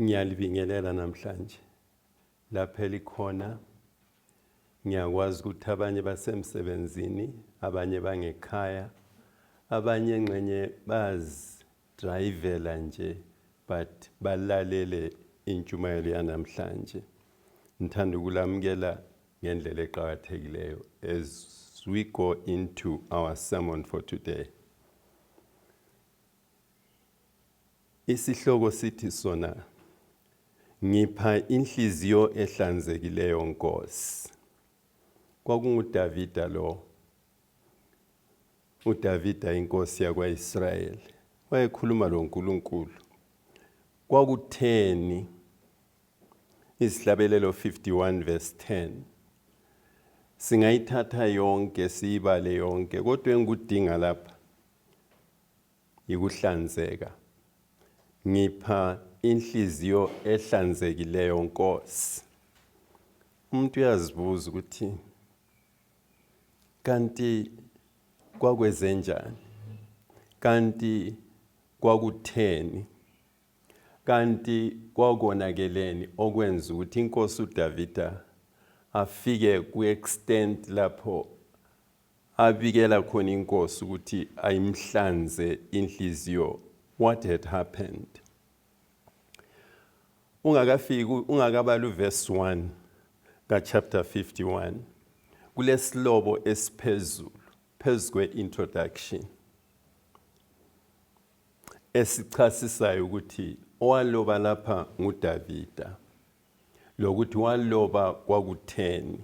Ngiyalibingelela namhlanje lapha elikhona. Ngiyakwazi ukuthi abanye basemsebenzini, abanye bangekhaya, abanye ngxenye bayazidrayivela nje but balalele intshumayelo yanamhlanje. Ngithanda ukulamukela ngendlela eqakathekileyo as we go into our sermon for today. Isihloko sithi sona ngipha inhliziyo ehlanzekileyo Nkosi. KwakunguDavida lo. UDavida inkosi yakwaIsrayeli wayekhuluma loNkulunkulu. Kwakutheni? Izihlabelelo 51 verse 10. Singayithatha yonke siyibale yonke kodwa engikudinga lapha yikuhlanzeka. Ngipha inhliziyo ehlanzekileyo Nkosi. Umuntu uyazibuza ukuthi kanti kwakwezenjani? Kanti kwakutheni? Kanti kwakonakeleni okwenza ukuthi inkosi uDavida afike ku-extent lapho abikela khona inkosi ukuthi ayimhlanze inhliziyo what had happened ungakafiki ungakabali uverse 1 ka-chapter 51 kulesilobo esiphezulu phezu kwe-introduction esichasisayo ukuthi owaloba lapha nguDavida lokuthi waloba kwakutheni.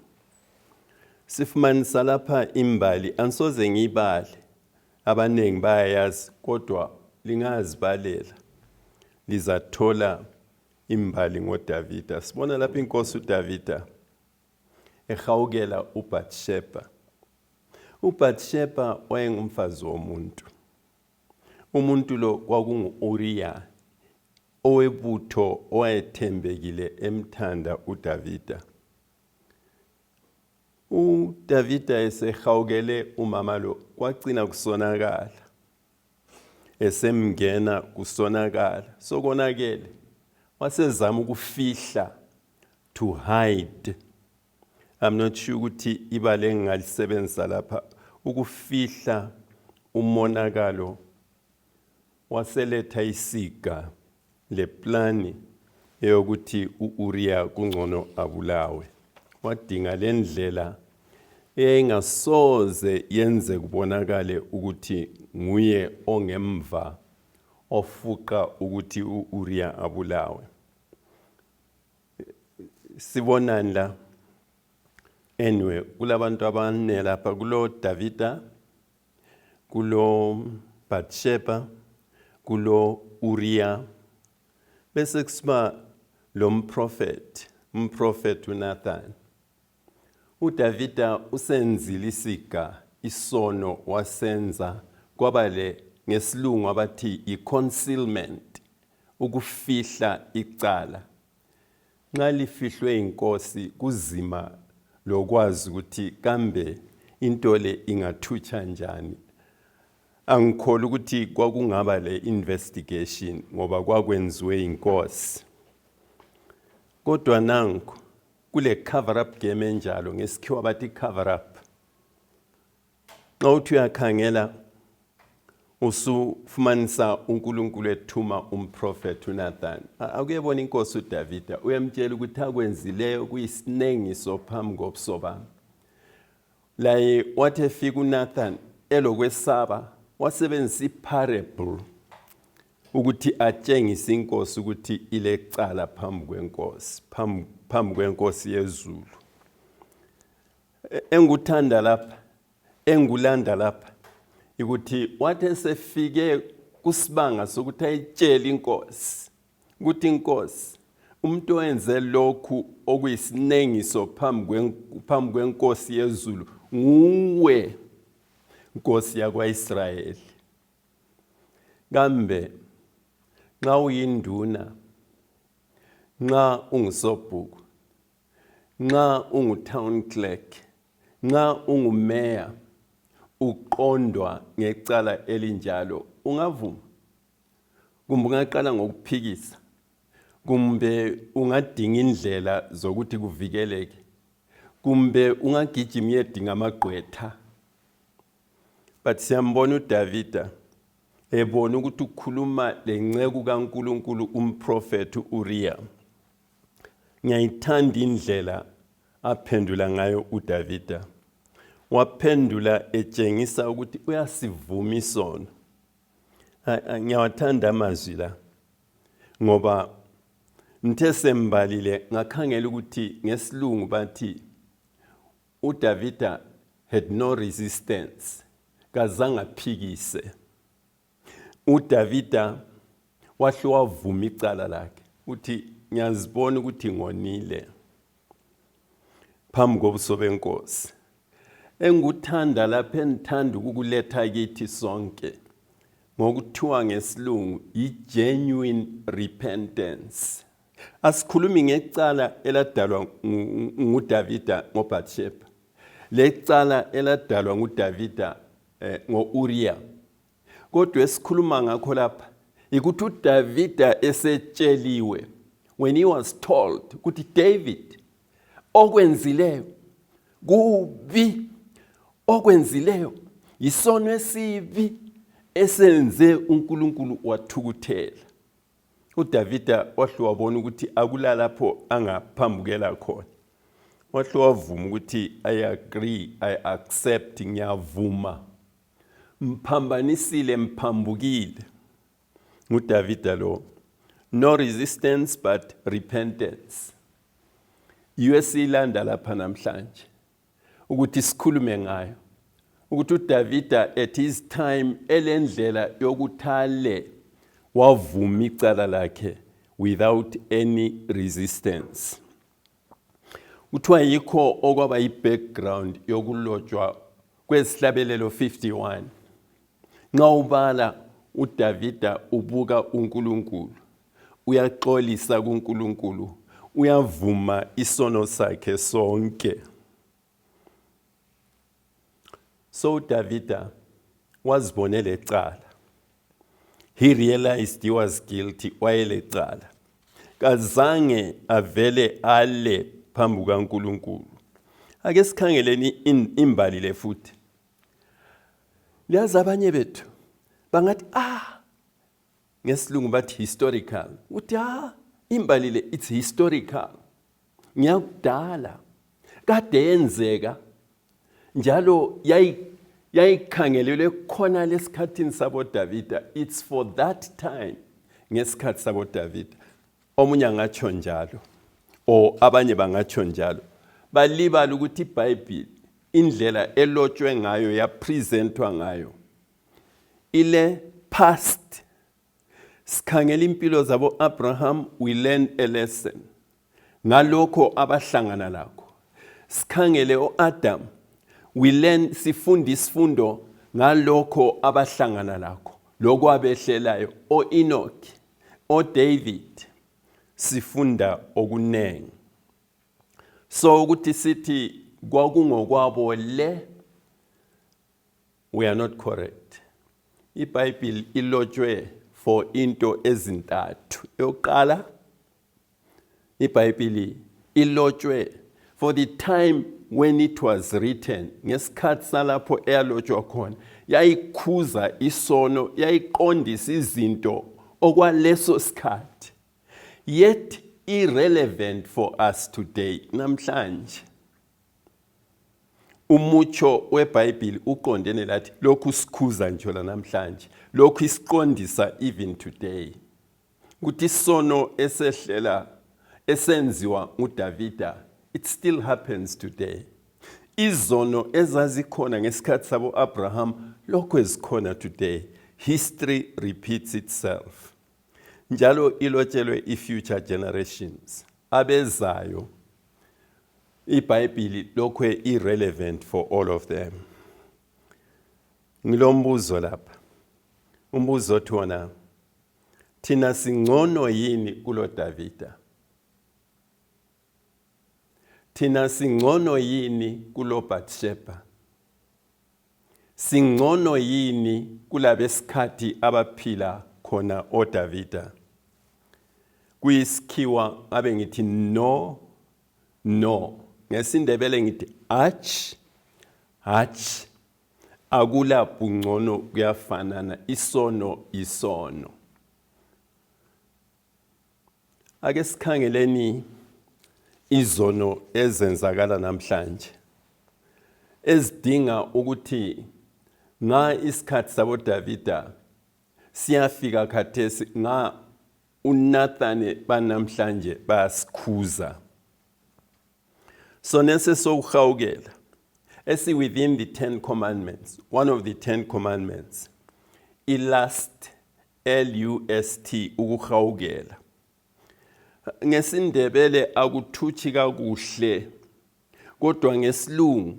Sifumanisa lapha imbali, angisoze ngiyibale, abaningi bayayazi kodwa lingazibalela lizathola imbali ngoDavida. Sibona lapha inkosi uDavida ehawukela uBathsheba. UBathsheba wayengumfazi womuntu. Umuntu lo kwakungu-Uriya owebutho owayethembekile emthanda uDavida. UDavida esehawukele umama lo kwacina kusonakala. Esemngena kusonakala, sokonakele. Wasezama ukufihla to hide. I'm not sure ukuthi ibala engingalisebenzisa lapha ukufihla umonakalo waseletha isiga leplani eyokuthi u-Uriya kungcono abulawe. Wadinga le ndlela eyayingasoze yenze kubonakale ukuthi nguye ongemva ofuqa ukuthi u-Uriya abulawe. Sibonani la? Anyway, kulabantu abane lapha kulo Davida, kulo Bathsheba, kulo Uriya, bese kusiba lo mprofethi, umprofethi uNathan. UDavida usenzile isiga, isono wasenza kwaba le ngesilungu abathi i-concealment, ukufihla icala. Nxa lifihlwe inkosi kuzima lokwazi ukuthi kambe into le ingathutsha njani. Angikholwa ukuthi kwakungaba le investigation ngoba kwakwenziwe inkosi. Kodwa nanku kule cover up game enjalo ngesikhiwa bathi cover up. Nxa uthi uyakhangela usufumanisa uNkulunkulu ethuma umprofethi uNathan akuyebona inkosi uDavida uyamtshela ukuthi akwenzileyo kuyisinengiso phambi kobuso bami laye wathi efika uNathan elokwesaba wasebenzisa iparable ukuthi atshengise inkosi ukuthi ilecala phambi kwenkosi phambi kwenkosi yezulu Engikuthanda lapha, engikulanda lapha ukuthi wathi esefike kusibanga sokuthi ayitshele inkosi ukuthi inkosi umuntu owenze lokhu okuyisinengiso phambi kwenkosi yezulu nguwe nkosi yakwaIsrayeli. Kambe nxa uyinduna, nxa ungusobhuku, Nxa ungu-town clerk, nxa ungumeya, uqondwa ngecala elinjalo, ungavuma? Kumbe ungaqala ngokuphikisa? Kumbe ungadinga indlela zokuthi kuvikeleke. Kumbe ungagijima uyedinga amagqwetha. But siyambona uDavida ebona ukuthi ukhuluma lenceku kaNkulunkulu umprofethi uUriya. Ngiyayithanda indlela aphendula ngayo uDavida. Waphendula etshengisa ukuthi uyasivuma isono. Ngiyawathanda amazwi la ngoba ngithe sembalile ngakhangela ukuthi ngesilungu bathi uDavida had no resistance, kazange aphikise. UDavida wahle wavuma icala lakhe, uthi ngiyazibona ukuthi ngonile phambi kobuso benkosi. Engikuthanda lapha engithanda ukukuletha kithi sonke ngokuthiwa ngesilungu yi-genuine repentance. Asikhulumi ngecala eladalwa nguDavida ngoBathsheba, lecala eladalwa nguDavida eh, ngo-Uriya. Kodwa esikhuluma ngakho lapha yikuthi uDavida esetsheliwe, when he was told ukuthi David, okwenzileyo kubi, okwenzileyo yisono esibi esenze uNkulunkulu wathukuthela. UDavida wahle wabona ukuthi akula lapho angaphambukela khona. Wahle wavuma ukuthi I agree, I accept, ngiyavuma. Mphambanisile, mphambukile. NguDavida lo. No resistance but repentance. Yiyo esiyilanda lapha namhlanje ukuthi sikhulume ngayo. Ukuthi uDavida at his time elendlela yokuthale wavuma icala lakhe without any resistance. Kuthiwa yikho okwaba yi-background yokulotshwa kwezihlabelelo 51. Nxa ubala uDavida ubuka uNkulunkulu, uyaxolisa kuNkulunkulu, uyavuma isono sakhe sonke. So uDavida wazibonela ecala. He realized he was guilty, wayelecala. Kazange avele ale phambi kukaNkulunkulu. Ake sikhangeleni imbali le futhi. Liyazi abanye bethu bangathi ah ngesilungu bathi historical. Uthi ah imbali le it's historical. Ngiyakudala. Kade yenzeka njalo yayikhangelelwe khona lesikhathini saboDavida. It's for that time ngesikhathi saboDavida. Omunye angatsho njalo or abanye bangatsho njalo, balibala ukuthi iBhayibhili indlela elotshwe ngayo yapresentwa ngayo ile past. Sikhangela impilo zabo Abraham, we learn a lesson ngalokho abahlangana lakho. Sikhangele oAdam, we learn, sifunda isifundo ngalokho abahlangana lakho, lokho abehlelayo, oEnoch, oDavid, sifunda okuningi. So ukuthi sithi kwakungokwabo le, we are not correct. IBhayibhili ilotshwe for into ezintathu. Yokuqala, iBhayibhili ilotshwe for the time when it was written, ngesikhathi salapho eyalotshwa khona, yayikhuza isono, yayiqondisa izinto okwaleso sikhathi, yet irrelevant for us today, namhlanje. Umutsho weBhayibhili uqondene lathi, lokhu sikhuza nje namhlanje, lokhu isiqondisa even today, ukuthi isono esehlela esenziwa nguDavida, it still happens today. Izono ezazikhona ngesikhathi sabo Abraham lokho ezikhona today. History repeats itself. Njalo ilotshelwe i-future generations abezayo. IBhayibhili lokho irrelevant for all of them. Ngilombuzo lapha, umbuzo othi wona, thina singcono yini kulo Davida? Thina singcono yini kulo Bathsheba? Singcono yini kulabesikhathi abaphila khona oDavida? Kuyisikhiwa ngabe ngithi no, no. NgesiNdebele ngithi ach, ach. Akula bungcono, kuyafanana, isono isono. Ake sikhangeleni izono ezenzakala namhlanje ezidinga ukuthi nga isikhathi saboDavida siyafika khathesi, nga uNathane banamhlanje bayasikhuza. Sona sesokuhawukela esi within the 10 commandments, one of the 10 commandments, i-lust, L-U-S-T, ukuhawukela. NgesiNdebele akuthutshi kakuhle, kodwa ngesilungu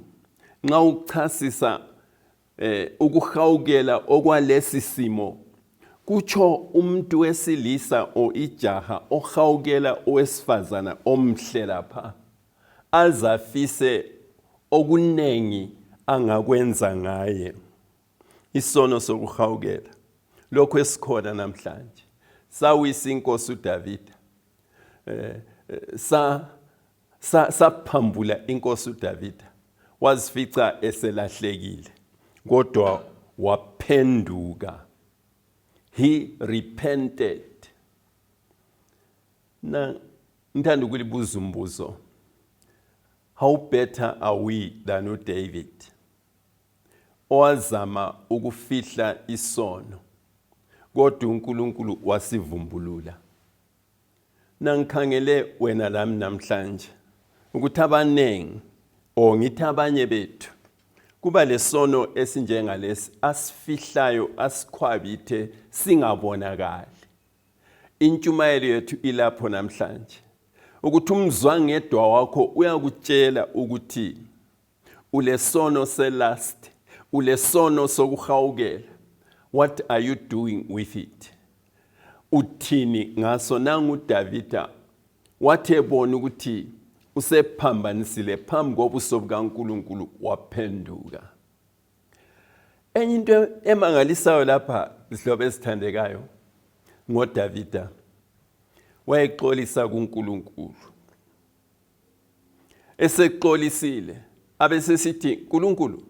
nxa uchasisa ukuhawukela okwalesi simo kutsho umuntu wesilisa o ijaha ohawukela owesifazana omhle lapha azafise okuningi angakwenza ngaye. Isono sokuhawukela lokho esikhona namhlanje sawisa inkosi uDavida, sa saphambula inkosi uDavida, wazifica eselahlekile, kodwa waphenduka. He repented. Na ngithanda ukulibuza umbuzo, how better are we than uDavid owazama ukufihla isono kodwa uNkulunkulu wasivumbulula? Nangikhangele wena lami namhlanje ukuthi abaningi, or ngithi abanye bethu, kuba lesono esinjengalesi asifihlayo, asikhwabithe singabonakali. Intshumayelo yethu ilapho namhlanje ukuthi umzwangedwa wakho uyakutshela ukuthi ulesono selust, ulesono sokuhawukela. What are you doing with it? Uthini ngaso? Nangu uDavida wathi ebona ukuthi usephambanisile phambi kobuso bukaNkulunkulu, waphenduka. Enye into emangalisayo lapha, zihlobo ezithandekayo, ngoDavida, wayexolisa kuNkulunkulu. Esexolisile abesesithi, Nkulunkulu,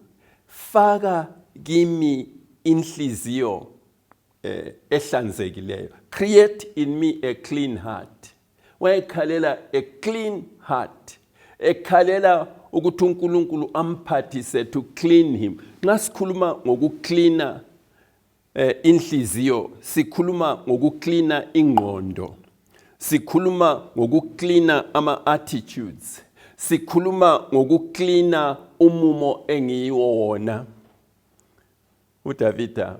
faka kimi inhliziyo ehlanzekileyo, create in me a clean heart. Wayekhalela a clean heart, ekhalela ukuthi uNkulunkulu amphathise to clean him. Nxa sikhuluma ngokuklina inhliziyo, sikhuluma ngokuklina ingqondo, sikhuluma ngokuklina ama-attitudes, sikhuluma ngokuklina umumo engiyiwo wona. uDavida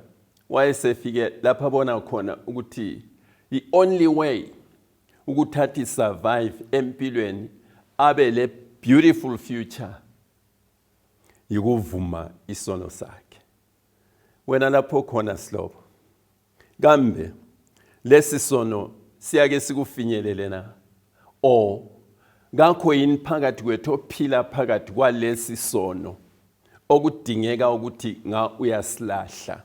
wayesefike lapha abona khona ukuthi the only way ukuthi athi survive empilweni, abe le beautiful future, yikuvuma isono sakhe. Wena lapho khona sihlobo, kambe lesi sono siyake sikufinyelele na, or kakho yini phakathi kwethu ophila phakathi kwalesi sono okudingeka ukuthi nga uyasilahla?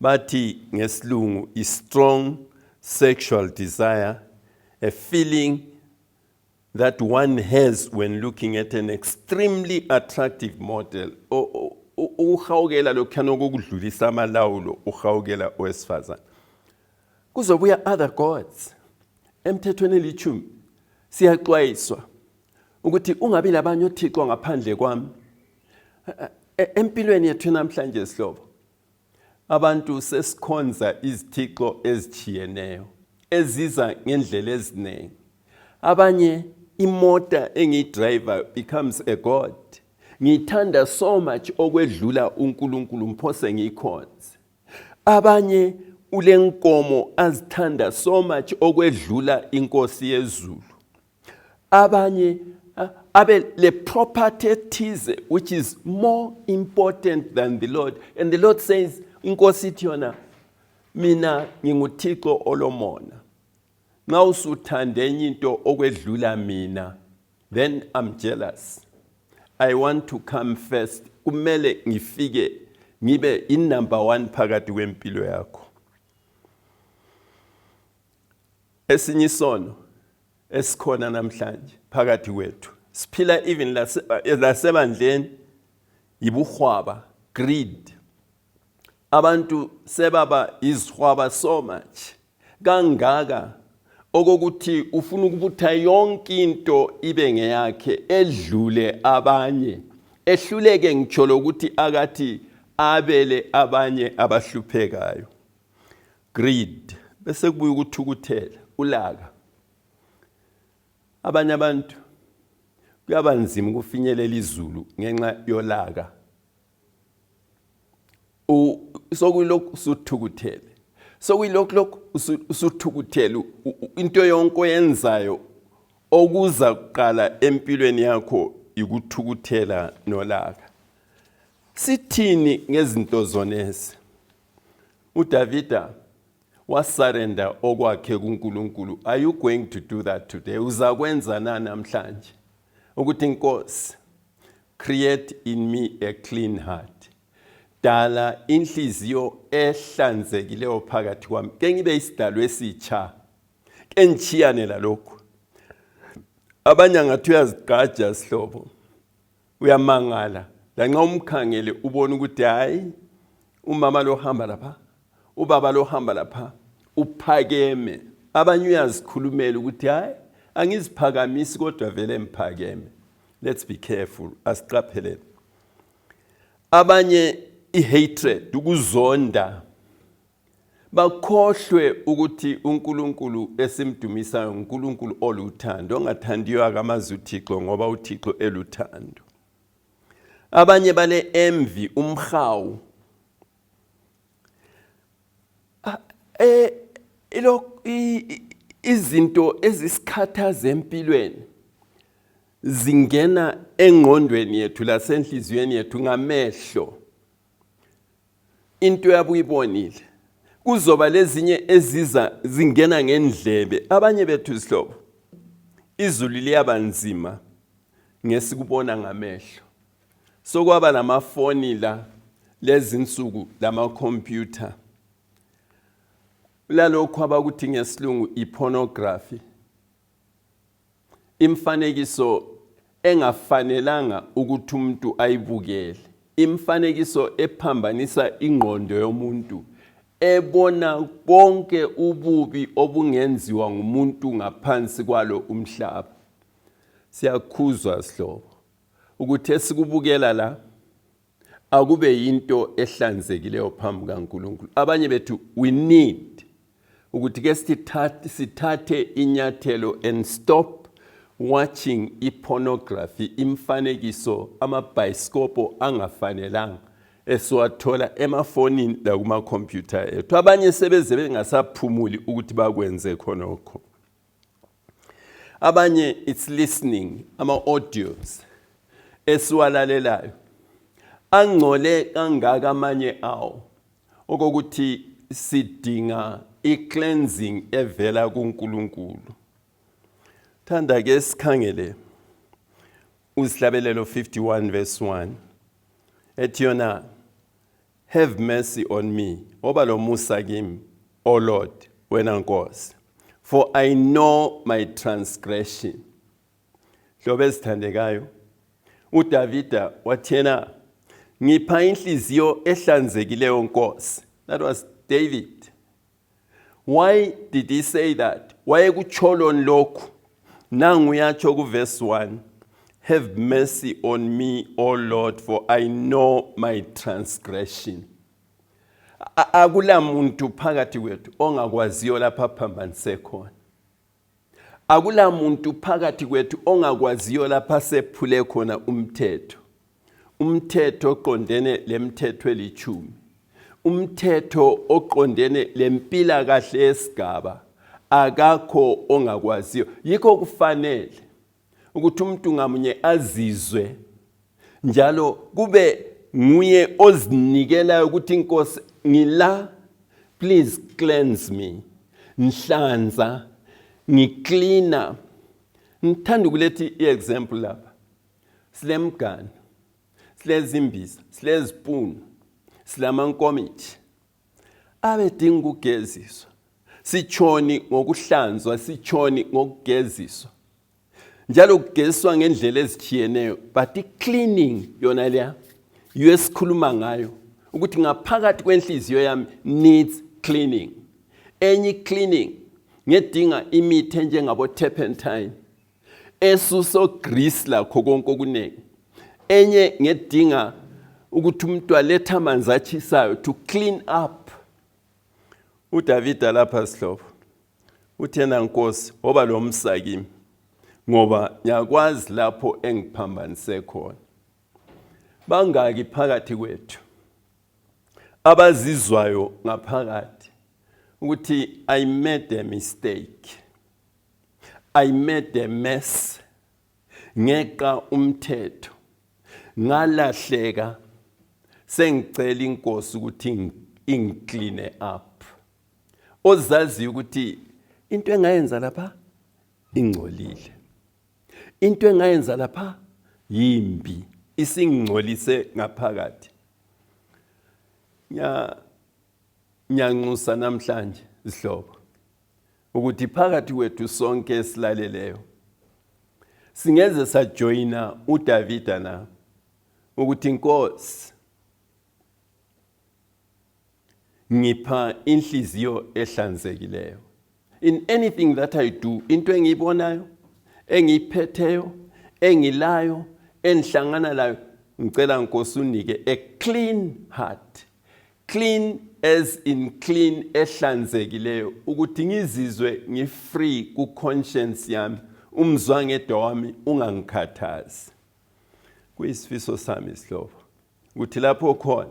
Bathi ngesilungu i-strong sexual desire, a feeling that one has when looking at an extremely attractive model. Ukuhawukela lokhuyana okokudlulisa amalawulo, uhawukela owesifazane. Kuzobuya other gods. Emthethweni elithumi siyaxwayiswa ukuthi ungabi labanye othixo ngaphandle kwami. Empilweni yethu namhlanje, sihlobo, abantu sesikhonza izithixo ezitshiyeneyo eziza ngendlela eziningi. Abanye, imota engiyidriver becomes a god, ngiyithanda so much okwedlula uNkulunkulu, mphose ngiyikhonze. Abanye ulenkomo azithanda so much okwedlula inkosi yezulu. Abanye abe le property ethize which is more important than the Lord. And the Lord says, inkosi ithi yona, mina nginguThixo olomona, nxa usuthanda enye into okwedlula mina, then I'm jealous. I want to come first, kumele ngifike ngibe i-number one phakathi kwempilo yakho. Esinye isono esikhona namhlanje phakathi kwethu siphila even lasebandleni yibuhwaba, greed. Abantu sebaba izihwaba so much kangaka okokuthi ufuna ukubutha yonke into ibe ngeyakhe edlule abanye, ehluleke ngitsho lokuthi akathi abele abanye abahluphekayo. Greed. Bese kubuya ukuthukuthela, ulaka. Abanye abantu kuyaba nzima ukufinyelela izulu ngenxa yolaka. Sokuyilokhu usuthukuthele, sokuyilokhu lokhu usuthukuthele, into yonke oyenzayo okuza kuqala empilweni yakho ikuthukuthela nolaka. Sithini ngezinto zonezi? UDavida wasarenda okwakhe kuNkulunkulu. Are you going to do that today? Uzakwenza na namhlanje ukuthi Nkosi, create in me a clean heart, dala inhliziyo ehlanzekileyo phakathi kwami, ke ngibe isidalwa esitsha, ke ngitshiyane lalokhu. Abanye angathi uyazigqaja sihlobo, uyamangala lanxa umkhangele ubona ukuthi hayi, umama lo hamba lapha, ubaba lo hamba lapha, uphakeme. Abanye uyazikhulumela ukuthi hayi, angiziphakamisi kodwa vele ngiphakeme. Let's be careful, asiqaphelele. Abanye i-hatred, ukuzonda, bakhohlwe ukuthi uNkulunkulu esimdumisayo uNkulunkulu oluthando, ongathandiyo akamazi uThixo ngoba uThixo eluthando. Abanye bale envy, umhawu. Izinto ezisikhathaza empilweni zingena engqondweni yethu lasenhliziyweni yethu ngamehlo. Into yabe uyibonile, kuzoba lezinye eziza zingena ngendlebe. Abanye bethu zihlobo, izulu liyaba nzima ngesikubona ngamehlo. Sokwaba lamafoni la lezinsuku, lamakhompyutha, lalokhu abakuthi ngesilungu ipornography, imfanekiso engafanelanga ukuthi umuntu ayibukele, imfanekiso ephambanisa ingqondo yomuntu, ebona konke ububi obungenziwa ngumuntu ngaphansi kwalo umhlaba. Siyakhuzwa sihlobo ukuthi esikubukela la akube yinto ehlanzekileyo phambi kaNkulunkulu. Abanye bethu we need ukuthi ke sithathe inyathelo and stop watching ipornography, imfanekiso, amabhayisikobho angafanelanga esiwathola emafonini lakumakhompyutha ethu. Abanye sebeze bengasaphumuli ukuthi bakwenze khonokho. Abanye it's listening ama-audios esiwalalelayo angcole kangaka amanye awo okokuthi sidinga i-cleansing evela kuNkulunkulu. Thanda ke sikhangele uzihlabelelo 51 verse 1 ethi yona, have mercy on me, oba lomusa kimi, O Lord, wena Nkosi, for I know my transgression. Hlobo ezithandekayo, uDavida wathena, ngipha inhliziyo ehlanzekileyo Nkosi. That was David. Why did he say that? Wayekutsholoni lokhu? Nangu uyatsho kuverse 1. Have mercy on me, O Lord, for I know my transgression. Akula muntu phakathi kwethu ongakwaziyo lapha aphambanise khona. Akula muntu phakathi kwethu ongakwaziyo lapha sephule khona umthetho. Umthetho oqondene lemithetho elitshumi, umthetho oqondene lempilakahle yesigaba, akakho ongakwaziyo. Yikho kufanele ukuthi umuntu ngamunye azizwe njalo kube nguye ozinikelayo ukuthi inkosi ngila, please cleanse me, nhlanza, ngiklina. Ngithanda ukuletha i-example lapha. Silemganu, silezimbiza, silezipunu, silamankomithi abedinga ukugeziswa. Sitshoni ngokuhlanzwa, sitshoni ngokugeziswa. Njalo kugeziswa ngendlela ezitshiyeneyo, but i-cleaning yona leya yiyo esikhuluma ngayo ukuthi ngaphakathi kwenhliziyo yami needs cleaning. Enye i-cleaning ngedinga imithi enjengabo turpentine esusa grease lakho konke okuningi. Enye ngedinga ukuthi umuntu alethe amanzi atshisayo to clean up. UDavida lapha sihlobo uthena Nkosi woba lomsa kimi ngoba ngiyakwazi lapho engiphambanise khona. Bangaki phakathi kwethu abazizwayo ngaphakathi ukuthi I made a mistake, I made a mess, ngeqa umthetho, ngalahleka, sengicela inkosi ukuthi ingicleane up. Ozaziyo ukuthi into engayenza lapha ingcolile, into engayenza lapha yimbi, isingcolise ngaphakathi. Ngiyanxusa namhlanje zihlobo ukuthi phakathi kwethu sonke esilaleleyo singeze sajoyina uDavida na ukuthi Nkosi ngipha inhliziyo ehlanzekileyo in anything that I do, into engiyibonayo, engiyiphetheyo, engilayo, engihlangana layo, ngicela Nkosi unike a clean heart. Clean as in clean, ehlanzekileyo, ukuthi ngizizwe ngifree ku conscience yami, umzwangedwa wami ungangikhathazi. Kuyisifiso sami isihlobo ukuthi lapho khona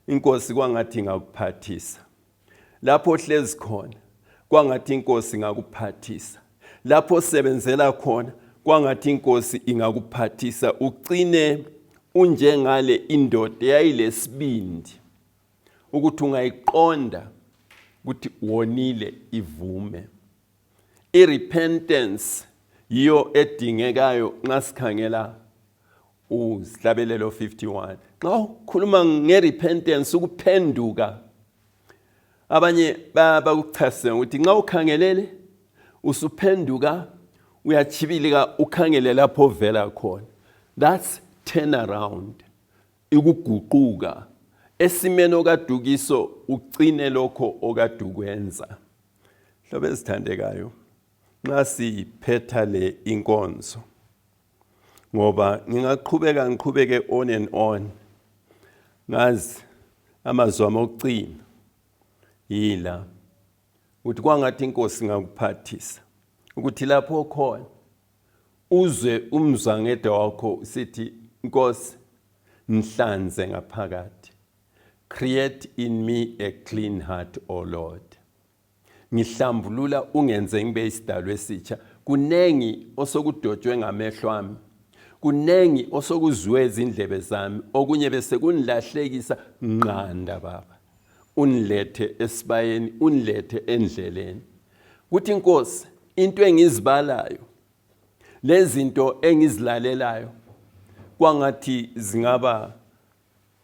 inkosi kwangathi ingakuphathisa, lapho ohlezi khona kwangathi inkosi ingakuphathisa, lapho osebenzela khona kwangathi inkosi ingakuphathisa, ucine unjengale indoda eyayilesibindi ukuthi ungayiqonda ukuthi wonile ivume. I-repentance yiyo edingekayo nxa sikhangela uzihlabelelo 51. Nxa ukhuluma nge-repentance, ukuphenduka, abanye bakuchasise ngokuthi nxa ukhangelele usuphenduka uyatshibilika ukhangele lapho ovela khona. That's turn around, ikuguquka esimeni okadukiso, ucine lokho okadukwenza. Hlobo ezithandekayo, nxa siphetha le inkonzo, ngoba ngingaqhubeka ngiqhubeke on and on, ngazi amazwi ami okucina yila ukuthi kwangathi inkosi ngakuphathisa ukuthi lapho khona uzwe umzwangedwa wakho usithi Nkosi nhlanze ngaphakathi, create in me a clean heart O Lord, ngihlambulula ungenze ngibe isidalwa esitsha. Kunengi osokudotshwe ngamehlo ami, kunengi osokuzwe izindlebe zami, okunye bese kunilahlekisa. Nqanda Baba, unilethe esibayeni, unilethe endleleni. Kuthi Nkosi, into engizibalayo lezinto engizilalelayo kwangathi zingaba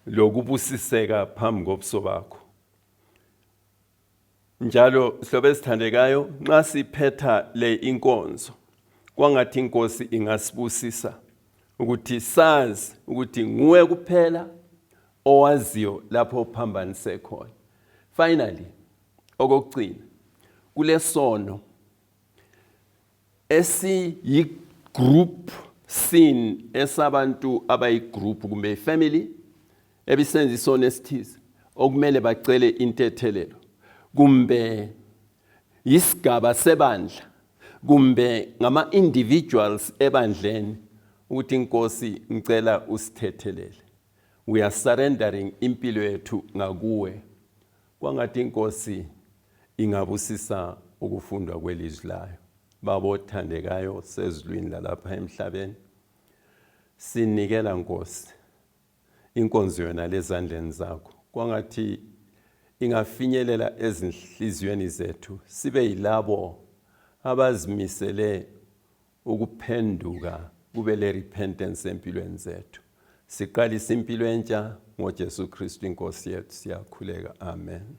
lokubusiseka phambi kobuso bakho. Njalo hlobo esithandekayo, nxa siphetha le inkonzo, kwangathi inkosi ingasibusisa ukuthi sazi ukuthi nguwe kuphela owaziyo lapho uphambanise khona. Finally, okokugcina, kulesono esiyi-group sin esabantu abayigroup kumbe ifamily ebisenza isono esithize okumele bacele intethelelo, kumbe yisigaba sebandla, kumbe ngama-individuals ebandleni, ukuthi Nkosi ngicela usithethelele. We are surrendering impilo yethu ngakuwe. Kwangathi inkosi ingabusisa ukufundwa kwelizwi layo. Baba othandekayo sezulwini lalapha emhlabeni, sinikela Nkosi inkonzo yona lezandleni zakho. Kwangathi ingafinyelela ezinhliziyweni zethu, sibe yilabo abazimisele ukuphenduka, kube le repentance empilweni zethu. Siqalisa impilo entsha ngoJesu Kristu inkosi yethu, siyakhuleka. Amen.